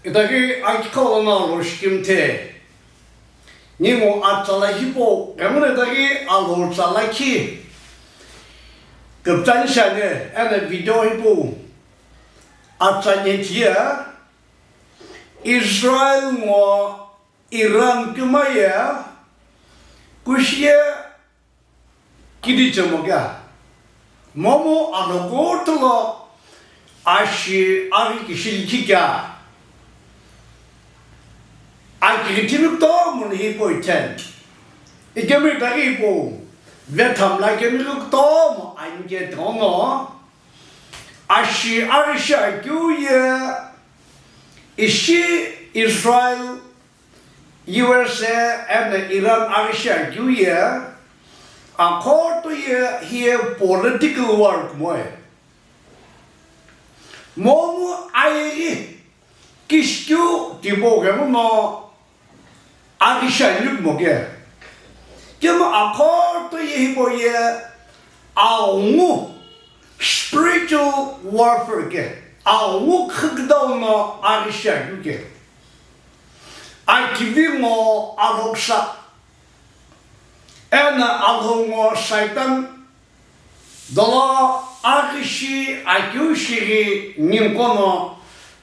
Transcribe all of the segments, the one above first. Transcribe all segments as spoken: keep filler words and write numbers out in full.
Itaghi akiqo lono alo shikimthe. Ningu atsala hipau, ghemghe itaghi alo tsala khi. Küptsani shani, eno video hipau. Atsani thiya, Israel ngo Iran kümye, kushiye, kidi chemo kea, momu alokutulo ashi aghi kishi likhi kea, akighi timi kutomo no hipau itheni, ikemu itaghi hipau, vethamla kemi kutomo anike tono, ashi aghi shi akeu ye, ishi Israel, U S A eno Iran aghi shi akeu ye, akhoto ye hiye political war kumoe. Momu ayeghi kishikeu tipau ghemu no aghi shi ani kumo ke. Kemu akhoto ye hipau ye aghungu spiritual warfare ke, aghungu khükdau no aghi shi akeu ke. Akivi ngo alhoksa, eno alhou ngo Satan, dolo aghi shi akeu shighi ninguno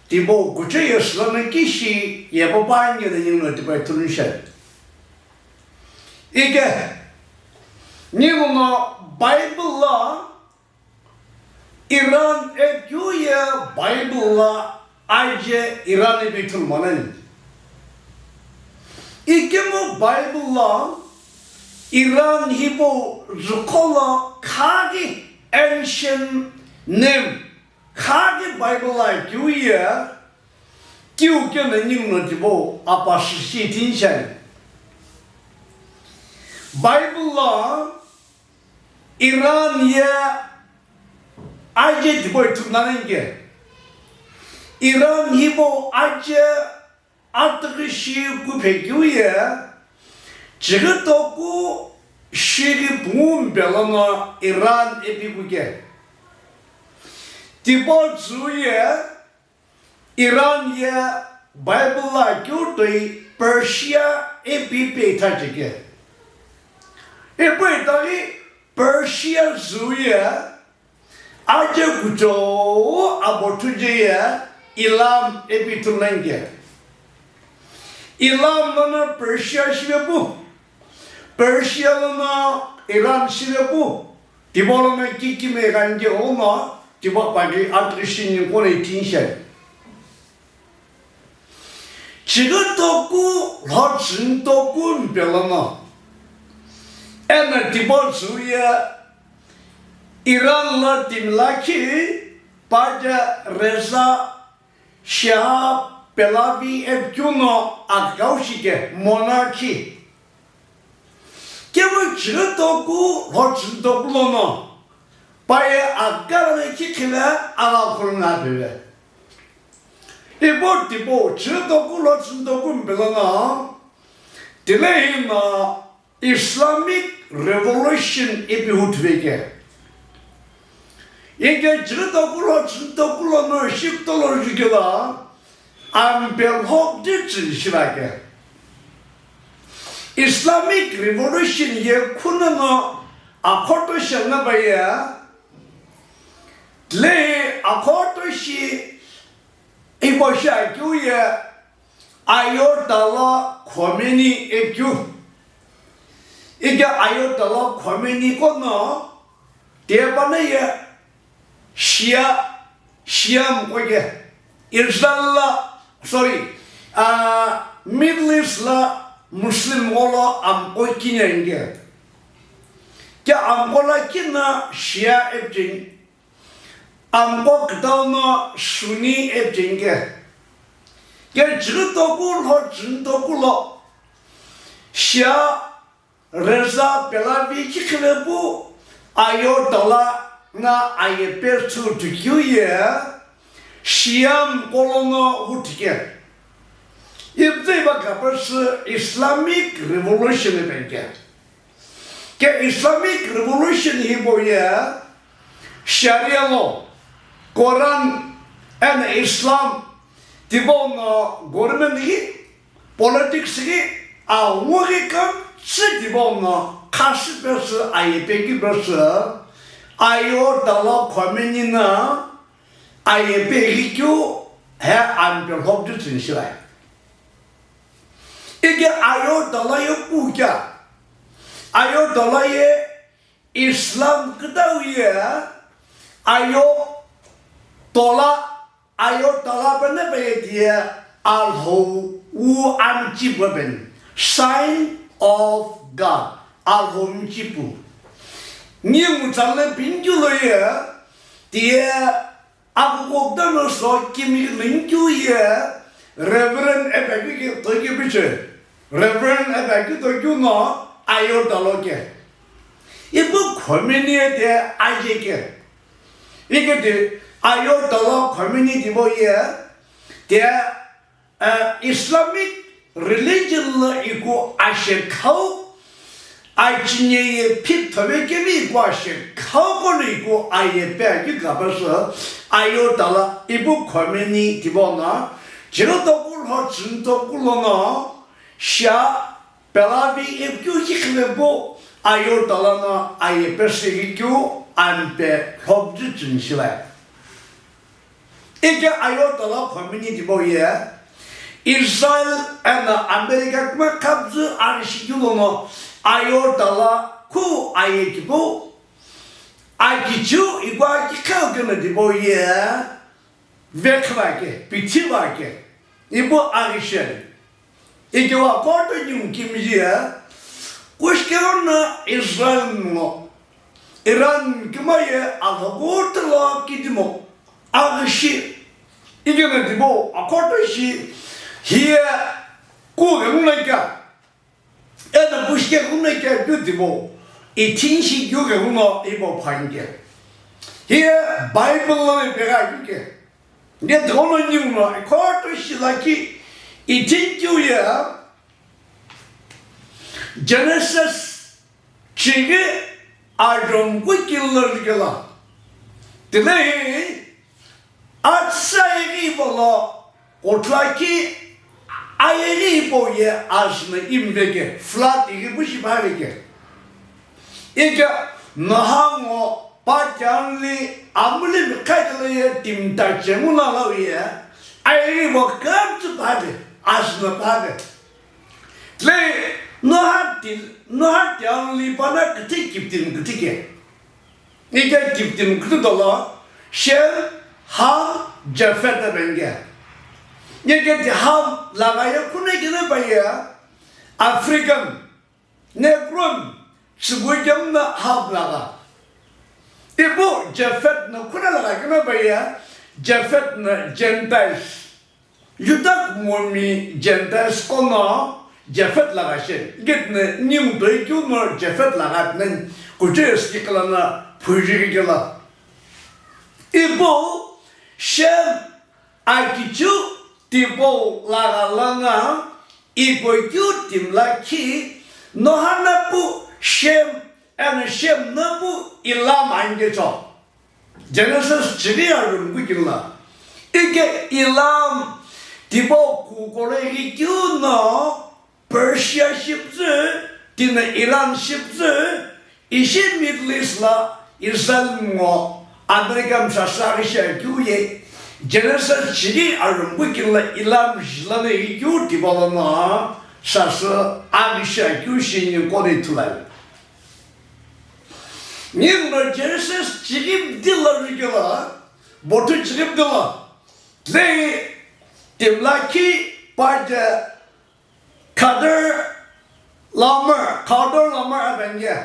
tipau kuche ye sülono kishi ye papa ninguno tipau ithulu shani. Ike, ninguno Bible lo Iran akeu ye Bible lo aje Iran ipi ithulu mono. Ikemu Bible lo Iran hipau zükholo khaghi ancient name khaghi Bible lo akeu ye keu keno ninguno tipau apostasy ithini shani. Bible lo Iran ye aje tipau ithulu nani ke. Iran hipau aje atughi shi kuphe keu ye, chighi toku shighi pungu mpe lono Iran ipi kuke. Tipau züu ye, Iran ye Bible lo akeu toi Persia ipi pe ithacheke. Ipu itaghi Persia züu ye aje kuchou abothu je ye Elam ipi ithulu nani ke. Elam lono Persia shivepu. Persia lono Iran shivepu, tipau lono kikime ghanike uno, tipau paghi atughi shi ninguno ithini shani. Chighi toku lhotsüni toku mpe lono, eno tipau züu ye Iran lo timi lakhi paje Reza Shah Pahlavi ipi keu no akau shike monarchy. Kemu chighi toku lhotsüni toku lono paye akara ne kikhile aghakhulu nga peve. Ipu tipau chighi toku lhotsüni toku mpe lono, tilehi no Islamic Revolution ipi huthuve ke. Ike chighi toku lhotsüni toku lono shikutolo jukelo, ampe lhokdi tsüni shiva ke. Islamic Revolution ye khunono akhoto shi na paye, tilehi akhoto shi hipau shi akeu ye Ayatollah Khomeini ipi keu. Ike Ayatollah Khomeini qo no tiye pano ye Shia, Shia mqo ke. Israel lo, sorry, ah, Middle East lo Muslim gholo amqo kini ani ke. Ke amqo lakhi no Shia ipi cheni. Amqo kütau no Sunni ipi cheni ke. Ke chighi toku lhotsüni toku lo Shia Reza Pahlavi kikhile pu Ayatollah no aye pe tsü tukeu ye Shia mqo lono huthike. Ipuzü iba kapesü Islamic Revolution ipi ani ke. Ke Islamic Revolution hipau ye Sharia law, Quran and Islam, tipau no government ghi, politics ghi, aghungu ghi kümtsü tipau no khasü pesü, aye pekeu pesü, Ayatollah Khomeini no aye peghi keu he ampe lhokju tsüni shivae. Ike Ayatollah ye kukea, Ayatollah ye Islam kütau ye Ayatollah, Ayatollah pene peye tiye Alhou wu amchipu peni, sign of God, Alhou mchipu. Ningu tsale pintu lo ye tiye Akukuhou kutomo so kimi lünikeu ye Reverend ipi akeu ke toikeu piche. Reverend ipi akeu toikeu no Ayatollah ke. Ipu Khomeini ye te aje ke. Ike te Ayatollah Khomeini tipau ye te Eh, Islamic religion lo iku ashekhau, achine ye phik thove kemi iku ashekhau kono iku aye pe akeu kapesü Ayatollah ipu Khomeini tipau no, chiro toku lho chini toku lono, sha Pahlavi ipu keu hikhivepu Ayatollah no aye pesü keu ampe lhokju tsüni shivae. Ike Ayatollah Khomeini tipau ye Israel eno America kuma khapzü arishi keu lono Ayatollah khu aye kipu akichu iku aki khau keno tipau ye vekhiva ke, pithiva ke, ipu arishi. Ikewa koto ningu kimiji ye, kushikeu no Israel ngo, Iran kima ye alhokutolo kidimo, aghishi, ikena tipau akoto shi, hiye kughengu no kea, eno kushikeghengu no kea keu tipau, ithinshi kughengu no ipo phanike. Hiye Bible lo ipegha keu ke. Nge dhono ningu no ikoto shi lakhi ithinkiu ye Genesis chighi ajomku kilo jukela. Tilehi atsa eghi ipolo kuthlakhi ayeghi ipo ye asüno imveke flood ighi pu shi phaveke. Ike Noha ngo pa tianli amuli mikhaikelo ye timta chengu na lau ye, ayeghi vo kümtsü pave, asüno pave. Le Noha ti, Noha tianli pana küthi kiptim küthi ke. Ike kiptim küthi dolo, Shem, Ham, Jafet abenge. Ike ti Ham laga ye kune kene pa ye, African, Negron, tsübui kemna Ham laga. Ipu Jafet na kuna laga kena pa ye, Jafet na Gentiles. Juda kumomi Gentiles kono Jafet laga she. Git ne ningu toi keu no Jafet laga ne kuche ski kala na phuji kela. Ipu Shem akichu tipau laga lana Ipoi keu timi lakhi, Noha no pu Shem, eno Shem no pu Elam anikecho. Genesis chiri arumku kila. Ike Elam tipau kukore ghi keu no Persia shipüzü, tino Iran shipüzü, ishi Middle East la Israel ngo America msasaghi shi akeu ye, Genesis chiri arumbu kila Elam jilano ikeu tipau lono sasü aghi shi akeu shi ningu kone ithulu ani. Ninguno Genesis chiri dilo rikelo, bothu chiri dilo, tile timi lakhi pa je Kedar Lamer, Kedar Lamer abenge.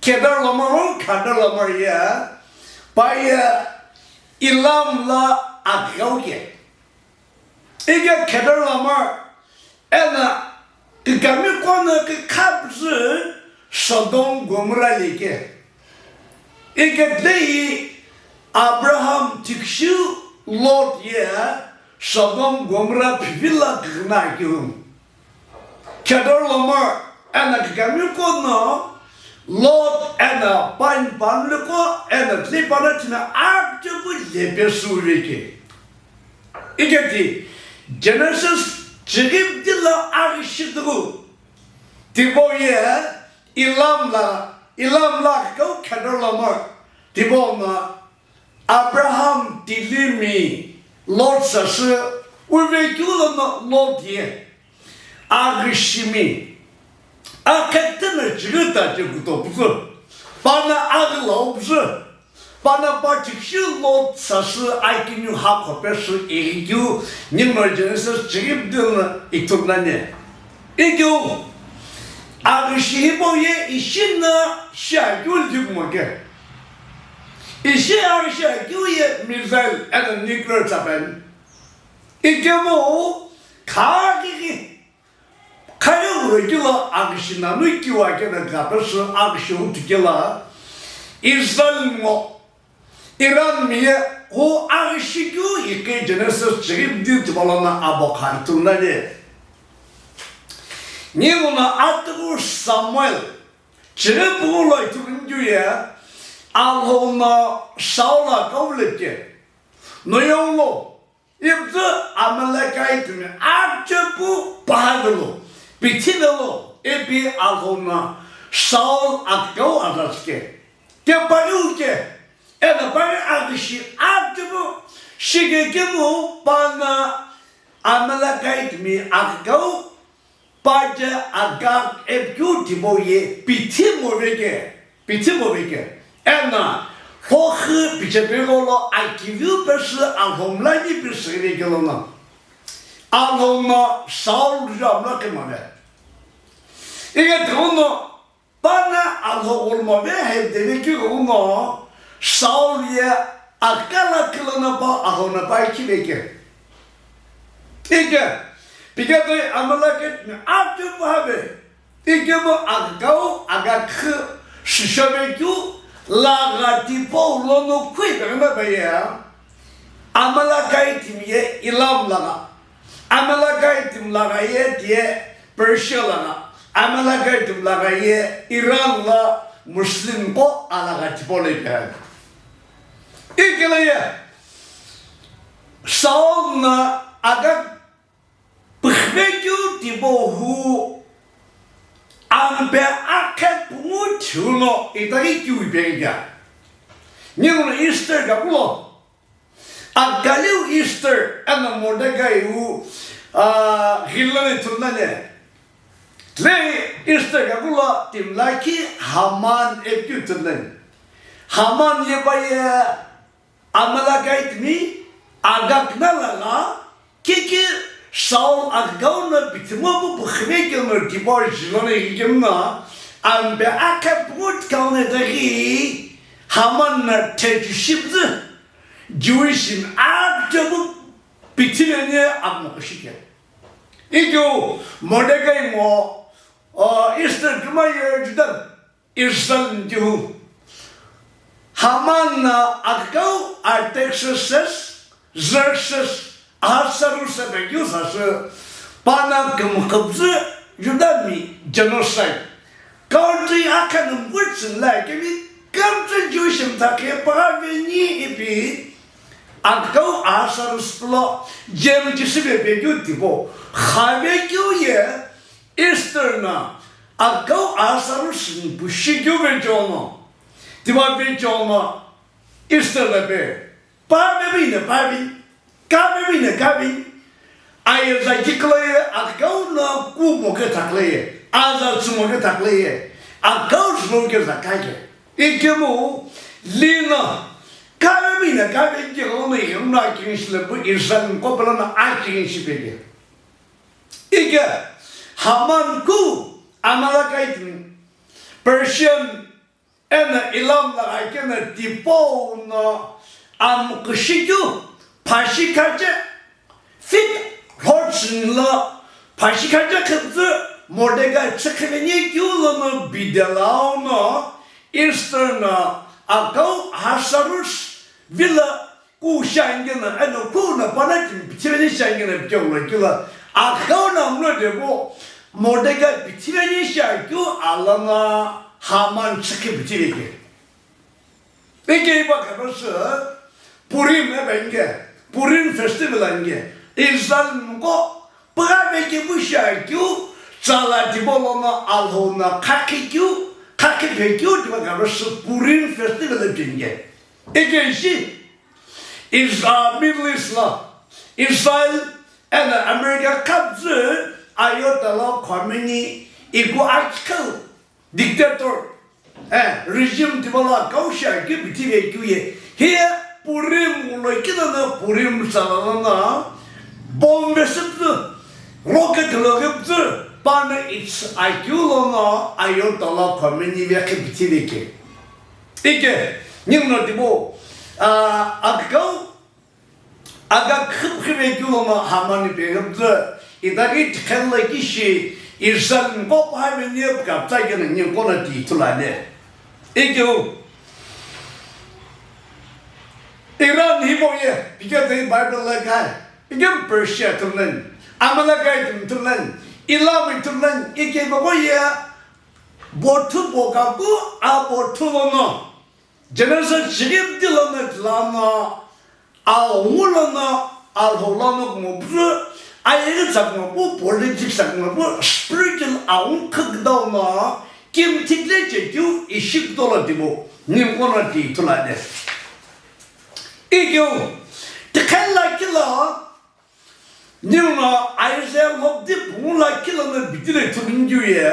Kedar Lamer, Kedar Lamer ye, pa ye Elam la aghau ke. Ike Kedar Lamer, ena kikami kono kikha püzü Sodom Gomorrah leke. Ike dei Abraham tikishiu Lot ye Sodom Gomorrah phivila kigna keu. Kedar Lamer ena kikami kono Lot ena pani pamliko ena tile pana tina akchepu lepe suve ke. Iketi Genesis chighi pütila aghi shi tuku. Tipau ye Ilam la, Ilam la kau Kedorlaomer. Tipau no Abraham tilimi Lot sasü uve keu lono Lot ye aghi shimi. Akhethe no chighi ta che kuto püzü. Pana aghi lau püzü. Pana pa chikshi Lot sasü akiniu hakho pesü ighi keu ningu no Genesis chighi pütila ithulu nani. Ikeu aghi shi hipau ye ishi no shi akeu lütikumo ke. Ishi aghi shi akeu ye missile eno nuclear tsa pen. Ikemu khaghi ghi khaghi ghi kilo aghi shi nanu kiu akeno kapesü aghi shi uthu kelo Israel ngo Iran mi ye hu aghi shi keu ikeu Genesis chighi pütila tipau lono abo kha ithulu nani. Ningu no atughu Samuel chighi püghu lo ithulu nikeu ye Alhou no Saul akau le ke. No yau lo Ipüzü Amalekite mi achepu pahave lo, pithi velo, ipi Alhou no Saul akau aza chike. Ke pariu ke, eno pari aghi shi achepu shike kemu pana Amalekite mi akau Pa je Agag ipikeu tipau ye pithi mo veke, pithi mo veke. Eno hoxü pichepegho lo akiviu pesü Alhou mlani pesü veke lono, Alhou no Saul ju amlo kemave. Ike tighono Pana Alhou gholomo ve hepdeve keu ghenguno Saul ye akala kilo no pa Alhou no pa ikhi veke. Ike, pike toi Amalekite mi achepu pahave. Ikemu akau Agag khe shisho vekeu lagha tipau lono khui veghi na pa ye. Amalekite mi ye Elam lagha. Amalekite mi lagha ye tiye Persia lagha, Amalekite mi lagha ye Iran la Muslim qo alagha tipau lo ipi. Ikelo ye Saul no Agag püxüvekeu tipau hu ampe akhe pungu thiu no itaghi kiu ipi kea. Ninguno Esther kakulo. Akaliu Esther eno Mordekai wu, ah, ghilo ithulu nani. Tile Esther kakulo timi lakhi Haman ipikeu ithulu nani. Haman ye pa ye Amalekite mi Agag no lagha, kiki Saul akau no pithi mo pu püxüvekeu no tipau jilo no ikemu no ampe akhe pungu thikau no itaghi Haman no thechu shipüzü. Jewish mi achepu pithi veni akumoküshi ke. Ikeu Mordekai ngo, o, Esther kima ye Juda Israel mi tihu. Haman no akau Artaxerxes, Xerxes, Ahasuerus ipikeu sasü, pana kümkhüpüzü Juda mi genocide. Country akha no mkutsü la kemi kamtsa Jewish mtha khe pagha veni ipi akau Ahasuerus pulo James Joseph ipikeu tipau kha vekeu ye Esther no akau Ahasuerus mi pushi keu vecheo no. Tipau vecheo no Esther la pe. Pavemi na paveni, kavemi na kaveni, ayeza kikla ye, akau no kumo ke thakla ye, aza tsumo ke thakla ye, akau tsumo ke zakake. Ikemu, lino, kavemi na kaveni ke ono ye, ono akinshi le bu Israel ko pala na akinshi peke. Ike, Haman ku, Amalekite, Persian, eno Elam lagha keno tipau no amküshi keu phashi khache, fit horse lo phashi khache khepüzü Mordekai chükhiveni keu lono bidelau no Esther no akau Ahasuerus vilo Ku shiani keno, eno ku no pana timi pithiveni shiani keno pikeu lo kilo, akau no mlo depo Mordekai pithiveni shiakeu alono Haman chükhi pithiveke. Ike ipa kano sü Purim epenge, Purim festival ani ke, Israel mko püghave kepu shiakeu, tsala tipau lono Alhou no khakhi keu, khakhi phekeu tipau ghalu shi Purim festival ipi ani ke. Ike ishi, Is-, uh, Middle East lo, Israel and America khapüzü Ayatollah Khomeini iku achikhau dictator, eh, regime tipau lo akau shiakeu bithi vekeu ye. Hiye Purim lo kinono Purim tsala lono bomb vesüpüzü, rocket lo kepüzü, pano it's akeu lono Ayatollah Khomeini vekhi bithi vekeu. Ike, ninguno tipau, ah, akau, aga khipkhime keu lono Hamani peghe püzü, itaghi tikhela kishi, Israel mko pühave nie pükapütsa keno ninguno ti ithulu ani. Ikeu, Iran hipau ye, pike toi Bible lo kai, ike Persia ithulu nani, Amalekite ithulu nani, Elam ithulu nani, ike bako ye, bothu bokaku, a bothu lono, Genesis chighi püti lono, lono, Alhou lono, Alhou lono kumo püzü, ayeghi tsa kumo pu, politics tsa kumo pu, spiritual aghungu khaküdau no, kimthikle chekeu ishi kutola tipau, ninguno ti ithulu ani. Ikeu, tikhela kilo, ninguno Isaiah mhokdi pungu lakhi lono bitile ithulu nikeu ye,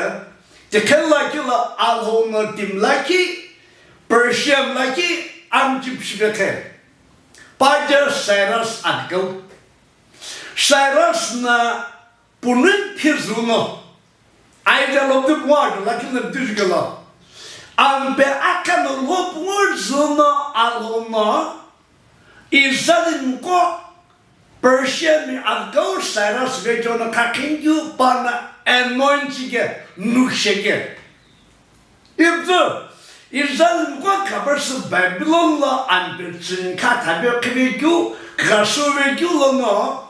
tikhela kilo Alhou no timi lakhi, Persian lakhi, amchi pishipekhe. Paja Cyrus akau. Cyrus no punui phizü no, Isaiah mhokdi pungu lakhi lono bitile kilo. Ampe akha no lo pungu zü no Alhou no, Israel mko Persia mi akau Cyrus vecheo no khakhi keu pano anoint ke, nukshe ke. Ipüzü, Israel mko khapüzü Babylon lo ampe tsünkha thape khive keu, ghasüve keu lono,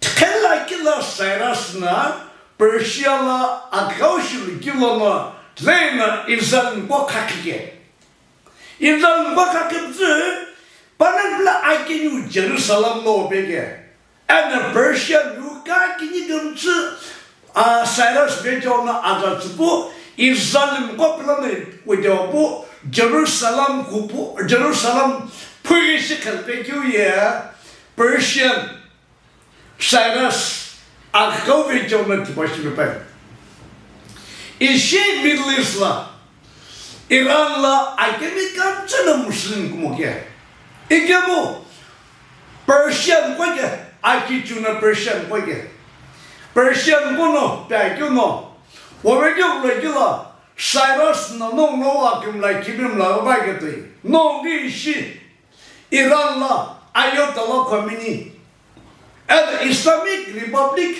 tikhela kilo Cyrus no Persia lo akau shilu keu lono, leno Israel mko khakhi ke. Israel mko khakhi püzü, panongu pila akiniu Jerusalem lo peke. Eno Persia miu kha kini kümtsü, ah, Cyrus vecheo no aza tsüpu, Israel mko pila no vecheo pu, Jerusalem kupu, Jerusalem phughi shi khelpe keu ye, Persian Cyrus akau vecheo no tipau shipe pai. Ishi Middle East lo, Iran lo akemi kümtsü no Muslim kumo ke. Ikemu Persian mko ke, akicheu no Persian mko ke. Persian mko no, pi akeu no, wovekeu lo kilo, Cyrus no nongu no akimla kibimla va ke toi. Nongu ishi Iran lo Ayatollah Khomeini, and Islamic Republic,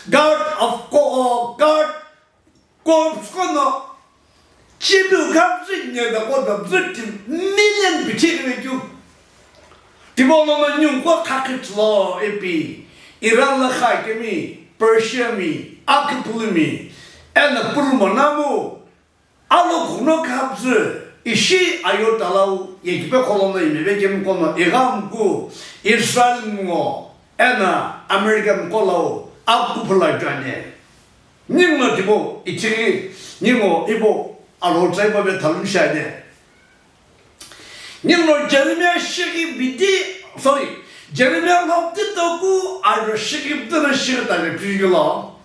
Guard of Co-, Guard Corps qo no, chibiu kha püzü nyeda qo da püzü ti million bithi keu. Tipau lono ningu qo khakhi tsülo ipi, Iran lo kha kemi, Persia mi, akipulu mi, eno pulu monamu, Alo kuno khabzü ishi Ayatollah wu yekipe kholono imebe kemu kono Iran mku, Israel ngo, eno America mko lau akuphu la jane. Ninguno tipau ichighi, ninguno ipo alo tsaipa ve thalum shane. Ninguno Jeremiah shighi bidi, sorry, Jeremiah lhokti toku aro shighi bidi no shighi tale pigilo.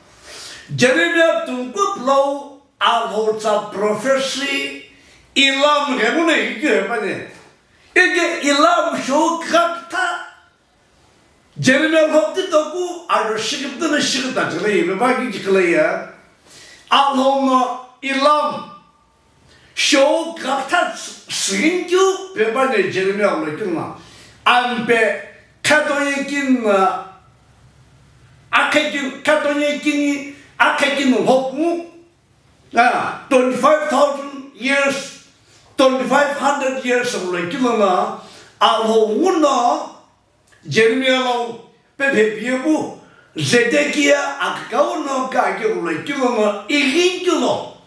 Jeremiah tungku plau Alhou tsa prophecy Elam gheguna ikeu hepani. Ike Elam shou khatha Jeremiah lhokti toku aro shighi bidi no shighi tachila ipe pa ki chikila ya. Alhou no Elam shou khatha singin keu pepani Jeremiah lo keu na. Ampe khato ye kin na akhe kin, khato ye kin akhe kin hokmu. Ah, twenty-five thousand years, twenty-five hundred years of lo kilo na, Alhou no Jeremiah lo pepe piye pu, Zedekiah akau no kake lo kilo na, ighin kilo.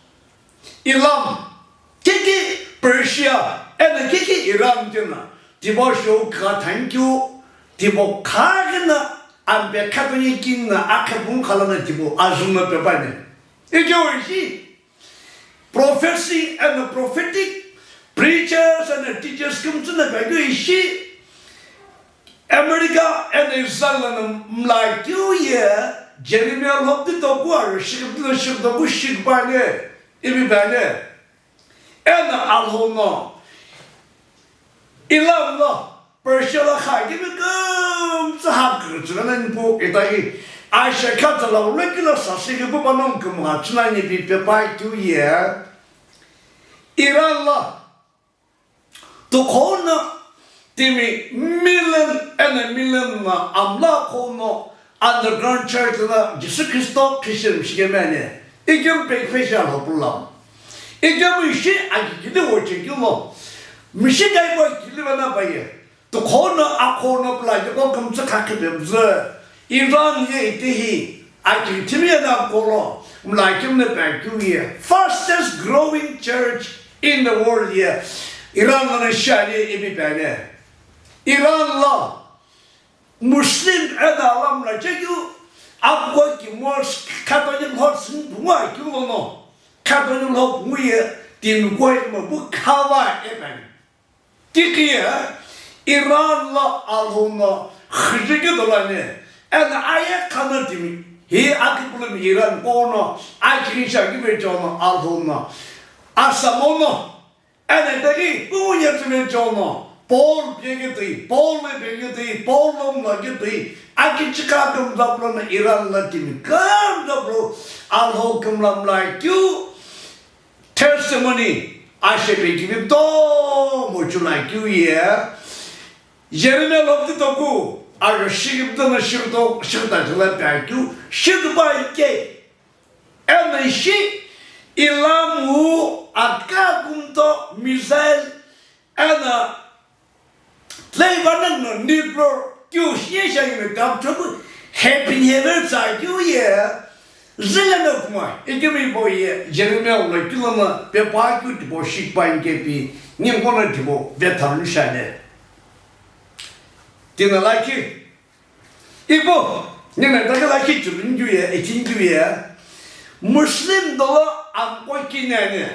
Elam, kiki Persia, eno kiki Iran tina, tipau shou kha thank you, tipau khaghi no ampe khatonye kini no akhe pungukha lono tipau azüno pe püani. Ikeu ishi prophecy and prophetic preachers and teachers kümtsü no pe akeu ishi America and Israel lono mlakeu ye Jeremiah lhokti toku aro shikipti no shikitoku shikipani ipi püani. Eno Alhou no Iran lo Persia lo kha kimi kümtsü ha kükütsü nani pu itaghi Asia khatsa lo ulekilo sasü kipu panongu kümgha tsü nani pi pe püakeu ye Iran lo tukhou no timi million eno million no amla khou no underground church lo Jisü Khristo Christian mishikemi ani. Ikemu pe kifeshi Alhou pulou. Ikemu ishi aki kili wo chekeu lo. Mishi kaibo kili vena paye. Tukhou no akhou no pula kebo kümtsü khakhi pemzü. Iran ye itehi aki timi ye na kolo mlakeu no pe akeu ye fastest growing church in the world ye Iran lono shiani ipi püani. Iran lo Muslim eno alamla chekeu akughuki mosque khatonye lho sini pungu akeu lono khatonye lho pungu ye timi koi mo pu khava epani. Tikhiye Iran lo Alhou no khijiki dolani eno aye khano timi hi akipulumi Iran kono akinisha kivechono Alhou no asamo no Eno itaghi kughuye tsüvechono, Paul pighi tui, Paul lo pighi tui, Paul lo mlakeu tui, akichikha kümzaplo no Iran lo timi kümzaplo Alhou kümla mlakeu testimony ashepe kivi tomo chulakeu ye Jeremiah lhokti toku aro shikipti no shikito shikita chula pe akeu shikipau ike. Eno ishi Iran wu aka kumto missile eno tlai vanang no nuclear keu shiye shiaghi no kapchopu happen hever tsa keu ye zile no kumoi ikemi bo ye Jeremiah lo kilo no pepa keu tipau shikipau ike pi ningu no tipau vethalu shiani. Tino lakhi Ipu, nina takala kichulunju ye, itinju ye, Muslim dolo amko kinani.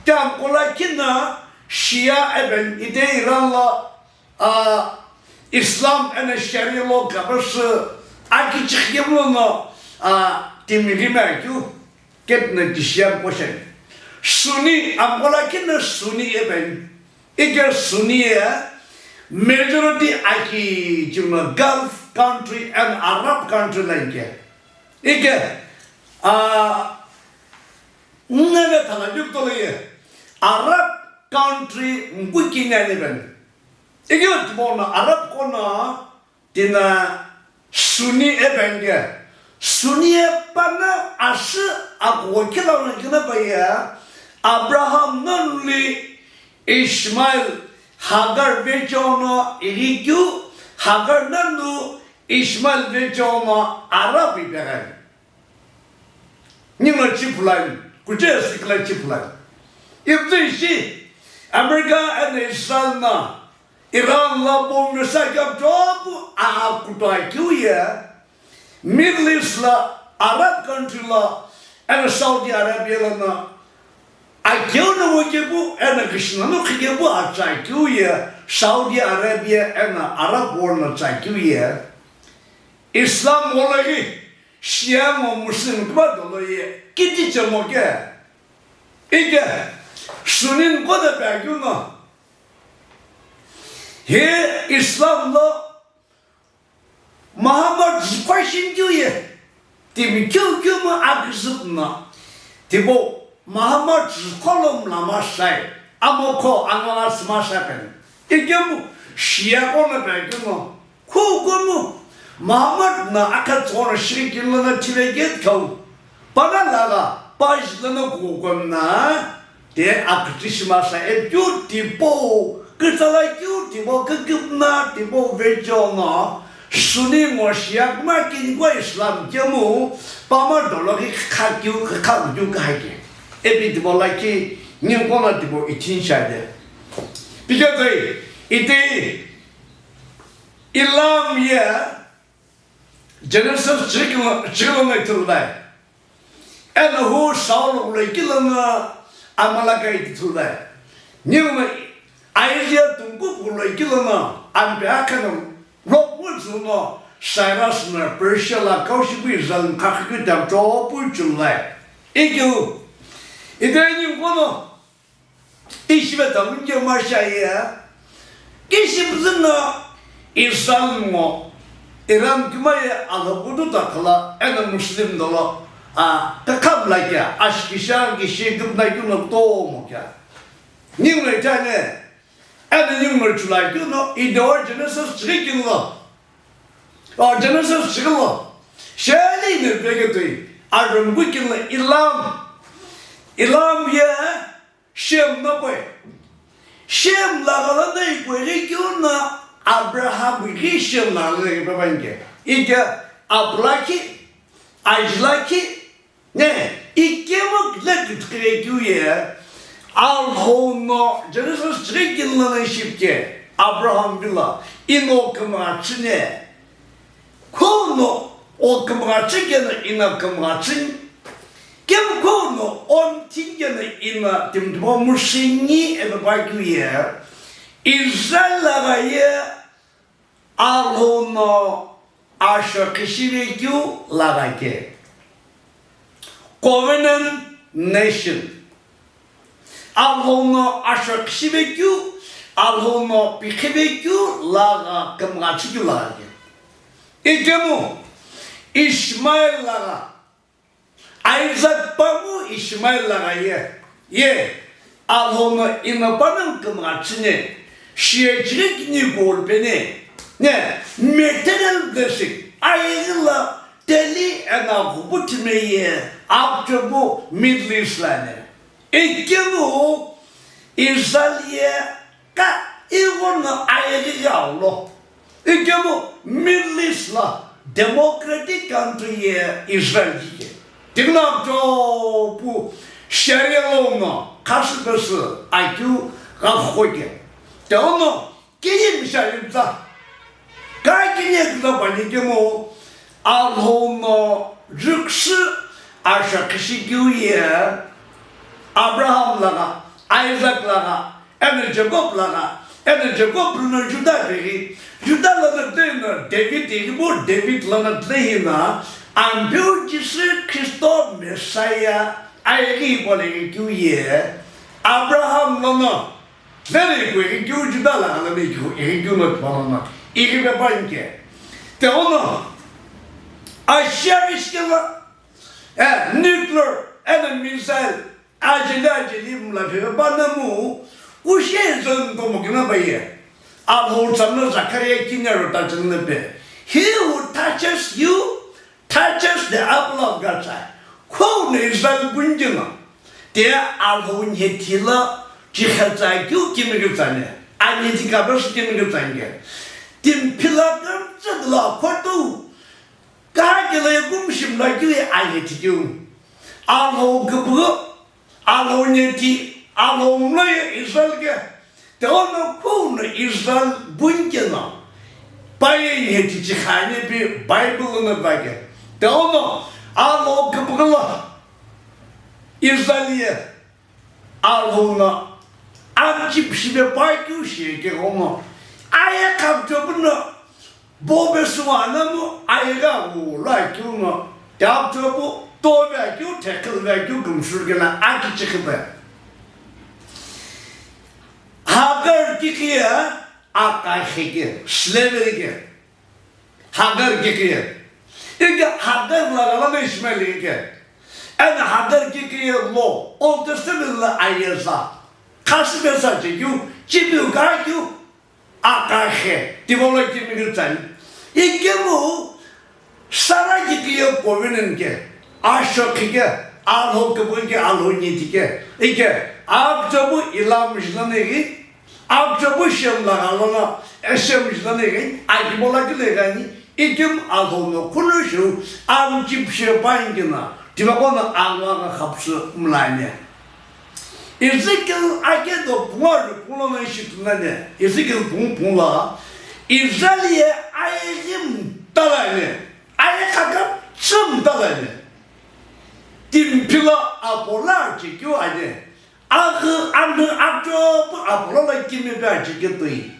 Ti amko la kina Shia eben ite Iran lo, a, Islam ena Sharia lo kabasü akichikh yemlo no, a, timi rima kyu, ketna ti Shia amko shen. Sunni amko la kina Sunni eben. Ike Sunni ye majority aki chimla Gulf country and Arab country la ike. Ike, a, ngene thala yuk tolo ye Arab country ngu kinani ben. Ike utbona Arab kona Tina Sunni ebenge, Sunni epana asü akuo kila kina paye, Abraham nonli Ishmael Hagar vechono ighi kyu, Hagar nanu Ishmael vechono Arab ipeghen. Ningu chi phulani, kuche sikla chi phulani. Iptü ishi, America and Israel na Iran la bomb risa kya job a kuta kyu ye, Middle East la Arab country la and Saudi Arabia la na a kyu na wo ke bu and Krishna no ke bu a cha kyu ye, Saudi Arabia and Arab world na cha kyu ye. Islam wo la gi Shia ngo Muslim kba dolo ye kiti chemo ke. Ike Sunni kona pe kyu no. He Islam lo Muhammad question kyu ye. Timi kyu kyu mo akizip na. Tibo Muhammad kolom lama sai. Amo ko angala sma sai pen. Ikemu Shia kona pe kyu no. Khukumu Muhammad na akha tsona shirikin lana thile get kau. Pana lala paj lana kukum na te akitishima sa e kyu tipo kitsala kyu tipo kikipna tipo vecho na Sunni ngo Shia kuma kin kwa Islam kemu pama dolo ki kha kyu kha kyu kha ke. Epi tipo laki nyin kona tipo itin shade. Pika dai ite. Elam ye Genesis chighi lono ithulu vai. Eno hu Saul ghuloi keu lono Amalekai ithulu vai. Ninguno Isaiah tungkupu ghuloi keu lono ampe akhano Lopu züno Cyrus no Persia la kaushi pu Israel mkha keu tap chopu chulai. Ikeu. Ite ninguno ishibe tamu ke masha ye. Kishi püzüno Israel ngo Iran kima ye alokudu takala eno Muslim dolo a kakam la kya ashkisha kishi kibna kyu no tomo kya. Ninguno itane Eno ninguno chulai keu no, ideo Genesis chighi keu lo. O Genesis chighi lo. Sheli ne veketoi. Arumbu keu lo Elam. Elam ye Shem no poi. Shem lagha lono ikueghi keu no Abraham ghi Shem lagha lono ipe vanke. Ike apu lakhi, aji lakhi, Ne, ikemu kile kuthuke keu ye, Alhou no Genesis chighi keu lono ishi pu ke, Abraham vilo, ino kümgha chine. Khuno o kümgha chikeno ino kümgha chini. Kemu khuno o mthikeno ino timi tipau mushini eno pa keu ye, Israel lagha ye, Alhou no asho kishive keu lagha ke. Covenant nation. Alhou no asho kishive keu, Alhou no pikhive keu lagha kümgha chikeu lagha ke. Ikemu Ishmael lagha. Isaac pawu Ishmael lagha ye, ye, Alhou no ino panongu kümgha chine, shiye chighi kini gold pene, ne, material blessing, ayeghi la teli eno ghubu timi ye, apuchopu Middle East la ne. Ikemu Israel ye Ka ighono ayeghi ghi aulo. Ikemu Middle East la democratic country ye Israel kike. Tighenamcho pu Sharia law no khasü pesü akeu ghakhokhe. Teono kiyi misha yimtsa. Ka kini kula pani kemu Alhou no juksu asha kishi keu ye Abraham lagha, Isaac lagha, eno Jacob lagha, eno Jacob lono Judah peghi, Judah lono tile no David ighi pu, David lono tile hino, Ampeu Jisü Khristo Messiah aighi hipau lo ighi keu ye, Abraham lono, tile no ighi keu Judah lagha lono ighi keu no tipau lono, ighi pe pa inke. Teono, ashari shikela, eh, nuclear, eno missile, Ajeli ajeli mla pheve panamu, kushe zon tomo kina baye. Alhou tsamna Zakaria kini aro tachimna pe. He who touches you, touches the apple of God's eye. Khou ne Israel bunjina. Te Alhou nyethi la chikhatsa keu kimi kitsane. Anyethi kabas kimi kitsane. Tim phila kam tsadla khotu. Ka kele kum shimla keu anyethi keu. Alhou kubu Alhou nyethi, Alhou mlo ye Israel ke. Teono khou no Israel bunke no. Paye nyethi chikhane pi Bible no vake. Teono Alhou kipugula Israel ye. Alhou no amchi pshibe pa keu shi ke hono. Aye kapchobu no. Bo besuwa anamu aigha wu lo akeu no, tap chopu, tovi akeu, thekil ve akeu, kumshur kena akichikhipe. Hagar kikhiye, akakhe ke, slavery ke. Hagar kikhiye. Ike Hagar lagha lono Ishmael ike. Eno Hagar kikhiye lo, Old Testament lo ayeza. Khasü pesa chekeu, chipiu kakeu. Akakhe, tipau lo kimighitsani. Ikemu Sara kikhiye covenant ke, asho khike, Alhou kipughi ke, Alhou nyethi ke. Ike, apuchopu Elam jilani ghi, apuchopu Shem lagha lono, Shem jilani ghi, akibo lakhi lo ghi ani, ikemu Alhou no khuno shiu, amchi pshe pa ingina, tipaqo no angwa gha khapsü mlane. Ezekiel akedo pungu alu pungu lono ishi tunane, Ezekiel pungu pungu la, Israel ye ayeghi mtala ani, ayeghi kümtsü mtala ani. Timi philo apo lo chekeu ani. Aghi, anü, achopu apo lo kimi pe achekeu toi.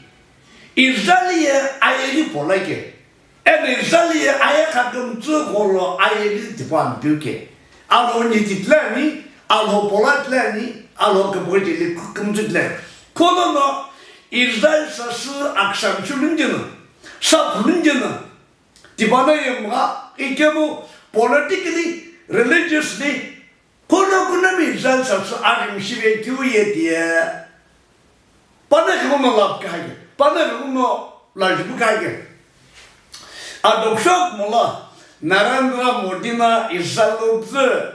Israel ye ayeghi polo ke. Eno Israel ye ayeghi kümtsü gholo ayeghi tipau ani piu ke. Alhou niti tile ani, Alhou polo tile ani, Alhou küpüghü cheli kümtsü tile ani. Kolono Israel sasü aksamshu lungino, saphu lungino, tipau no ye mgha, ikemu politically, religiously, Kuno kunomi Israel sasü aghimshive keu ye tiye. Panaghi kuno love kahike, panaghi kuno lajupu kahike. Adokshok molo Narendra Modi no Israel lo püzü,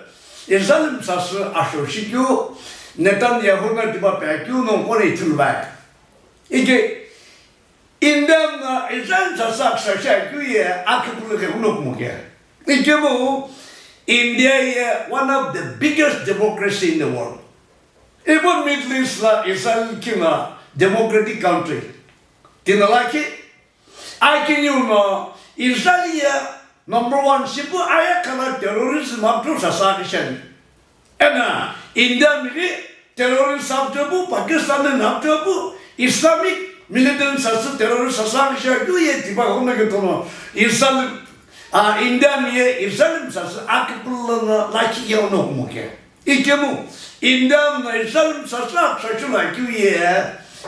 Israel sasü asho shikeu, Netanyahu no tipa pe keu no kone ithulu vai. Ike India no Israel sasü aksa shi akeu ye akipulu ke kuno kumo ke. Ikemu India ye one of the biggest democracy in the world. Even Middle East la Israel kina democratic country. Tina lakhi, akiniu no Israel ye number one shipu ayeghi khala terrorism aptu sasü akisheni. Ena India mighi terrorist aptu pu, Pakistan na aptu pu, Islamic militant sasü terrorist sasü akisha keu ye tipa kuno ke tono Israel, a, India mi ye Israel sasü akipulu no lakhi ke ono kumo ke. Ikemu India no Israel sasü aksa shulu akeu ye,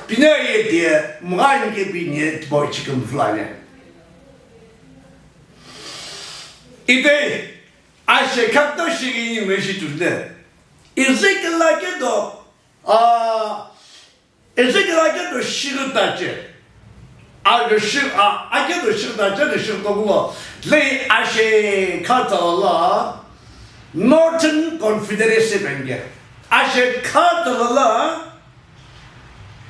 pine ye tiye, mgha ani ke pine tipau chiküm fulani. Ite Ashe khato shighi ni meshi tule. Ezekiel akedo, a, Ezekiel akedo shighi tache. A, shi-, a, akedo shighi tache, de shighi tokulo. Le ashe khatala la Northern Confederacy benge. Ashe khatala la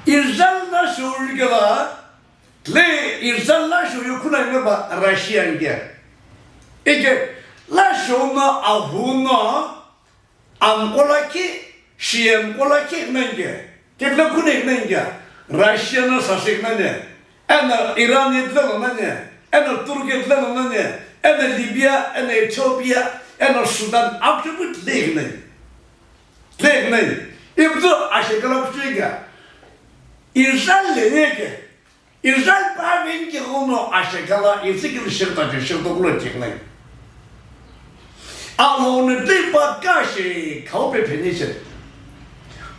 Israel na shurigela, le Israel la shuyu kuna ba Russia nge. Ike la shona ahuno amkolaki, shi amkolaki nenge. Kekle kune nenge. Russia na sasik nane. Ena Iran yetlelo nane. Ena Turkey yetlelo nane. Ena Libya, ena Ethiopia, ena Sudan. Aptibut le nane. Le nane. Ibzu ashekala pchiga. Israel le neke. Israel pa venki ghono ashekala Ezekiel shirta je shirta kulo tiknai. Alhou no dei pa kashi khau pe phenishe.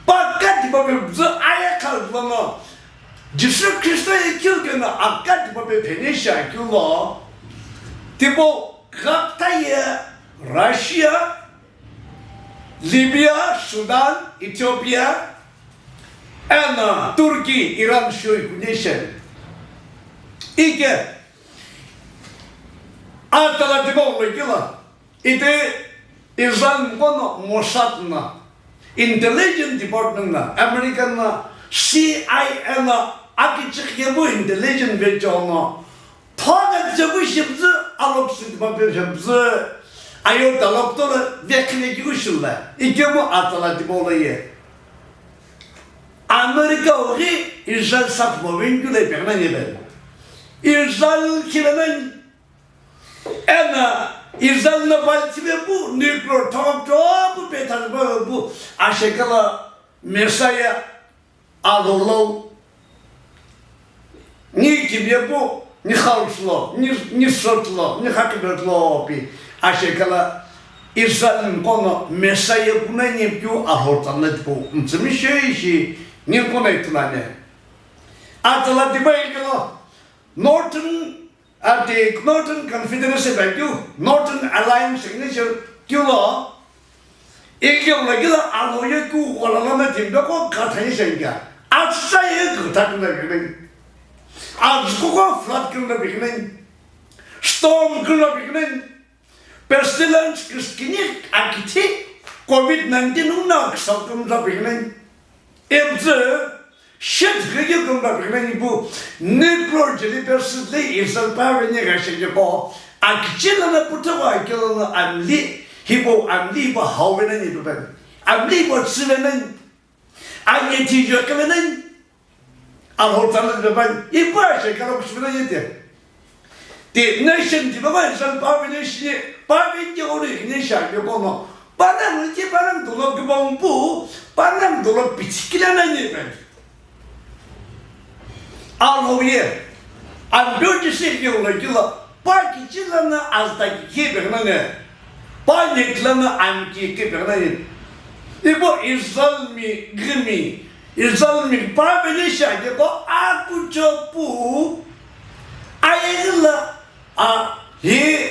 Pa kati pa pe bzu aya khal lono Jisu Kristo ye kyu kena akati pa pe phenishe kyu lo. Tipo gapta ye Russia, Libya, Sudan, Ethiopia, ena Turkey, Iran shui kuni shen. Ike, atala dibo lo kila. Ite Israel kono Mossad na, Intelligence Department na, American na, C I A na, akichik yebu intelligence vecho no, Thona jebu shibzü, alok sitma pe shibzü, ayo talok to le, vekhle ki ushul le, ikemu atala dibo le ye. America ori Israel sat mo wing le pe na ye be. Israel ki le na, ena Israel na bal tibe bu, nuclear thok to bu, pe than bu, ashekala Messiah, Alolo, ni kibepu, ni khauslo, ni, ni sotlo, ni khakibetlo pi, ashekala Israel kono Messiah kuna ni piu ahortana tipo, mtsimi sheishi, ni kona itulane. Atala diba ikelo, Northern Ati Northern Confederacy ba keu, Northern Alliance signature keu lo, ikeu lo kila alo ye ku kola lana timbe ko katha ye sengya. Atsa ye ku ta kuna biknai. Atsuko ko flood kuna biknai. Storm kuna biknai. Pestilence kiskini akithi covid nineteen una kisa kumza biknai. Ibzü, shit ghigi kumba biknai ipu, nuclear jeli pe sütle Israel pa veni gha sheke po, akichila na puta wa kilo na amli, hipo amli ipa hau vena ni tupe. Amli ipa tsile na, anye ti jo kele na, Alhou tsala tipepani, ipu ashe kala kushimina yete. Ti nation tipepani, Israel pa nation, pa nation ori nation yo kono. Panang ti panang dolo kibampu, panang dolo pichikila na ni pen. Alhou ye, Ampeu Jisü ye ula kila, pa kichila na azta ki kibegna ne, pa nekila na amki kibegna ne. Ibo Israel mi, gimi, Israel mi pa beni shage ko akucho pu, ayegila, a, hi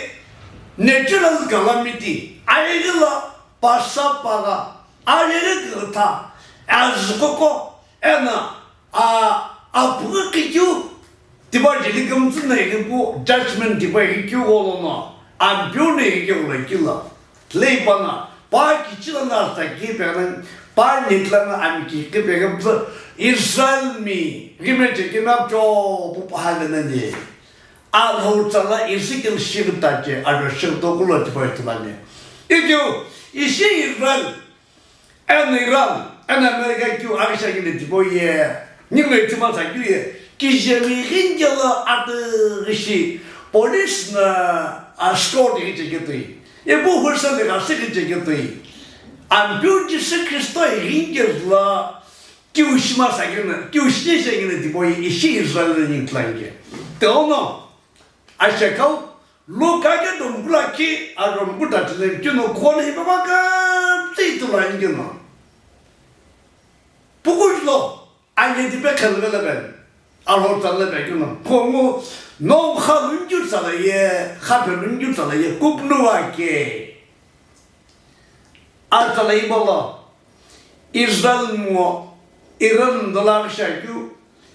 natural calamity, ayegila, pasa paga, ayegila kata, azkoko, ena, a, apu kikyu, tipa jeli kümtsü na ikipu, judgment tipa ikikyu golono, Ampeu ne ikikula kila. Leipa na, pa kichila na sa ki pegana, pa nitla na ami ki ki pegana, Israel mi, gime che ki na cho, pu pa hale na ni. Alhou tsala Ezekiel shigta che, aro shigto kulo tipa itulani. Ikyu, ishi Israel, Eno Iran, eno America keu aghisa kile tipau ye, ningu ithima sa keu ye, kijemi ghingelo atughishi, police na escort ghi cheketui, ipu husa le ghasi ghi cheketui, Ampeu Jisü Khristo ghingelo keu shima sa keu na, keu shini sa keu na tipau ye, ishi Israel ni tlange. Teono, Ashekau, Luka ke domkula ki, a domkuta tile kino kona hi baba ka tsi tula ingino. Pukuj lo, anye tipe khelvele ben, Alhou tsale be kino. Kongu, no kha lunju tsala ye, kha pe lunju tsala ye, kupnu wa ke. Atsala ibolo, Israel ngo, Iran dola shakyu,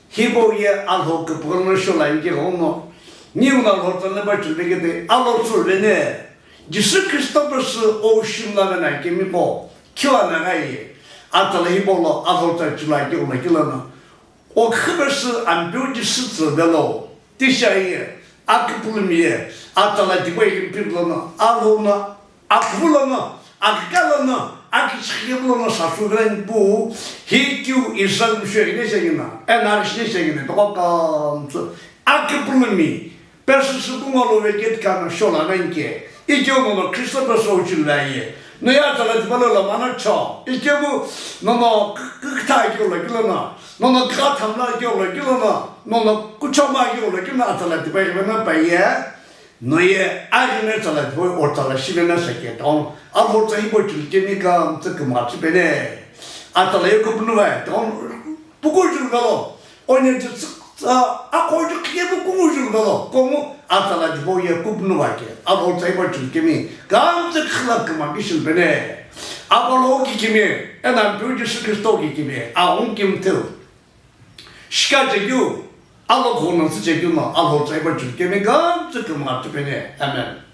Hipau ye Alhou küpüghüno shola inke ghono, niu na Alhou tsale ba chulbe kete, Alhou tsule ne, Jisü Khristo püsü o shimla vena kemi ko, khiwa na gai, atsala hipau lo Alhou tsa chula ke ula kila na, o khüpüsü Ampeu Jisü tsü velo, tisha ye, aküpülümi ye, atsala tipau ye kemi piplo na, Alhou na, Aküvü lono, aküka lono, akichikhipu lono sasü veni pu, hi keu Israel mshueghi ne sheghi na, eno aghi shine sheghi na, toko kamtsü, aküpülümi, pesü sükungu lo veketi kano shola venke, ikeu nono Khristo pesü uchilve aye, no ye atsala tipau lo lomano cho, ikeu nono kü-, kükütha keu lo kilo no, nono kükathamla keu lo kilo no, nono kuchoma keu lo kilo no atsala tipau ye vena paye, No ye aghime tsala tipau, o tsala shivena sake, taon, Alhou tsa hipau chulu kemi kamtsü kümgha chipene. Atsala ye kupnu vai, taon, pukuju velo, onye tsa, akhoju khikemu kumuju velo, komu, atsala tipau ye kupnu vai ke, Alhou tsa hipau chulu kemi, kamtsü khila kümgha kishilpene. Apollo ki kimi, ena Ampeu Jisü Khristo ki kimi, aung kim tel. Shika chekeu, Alhou khonang sü chekeu no, Alhou tsa hipau chulu kemi kamtsü kümgha chipene. Amen.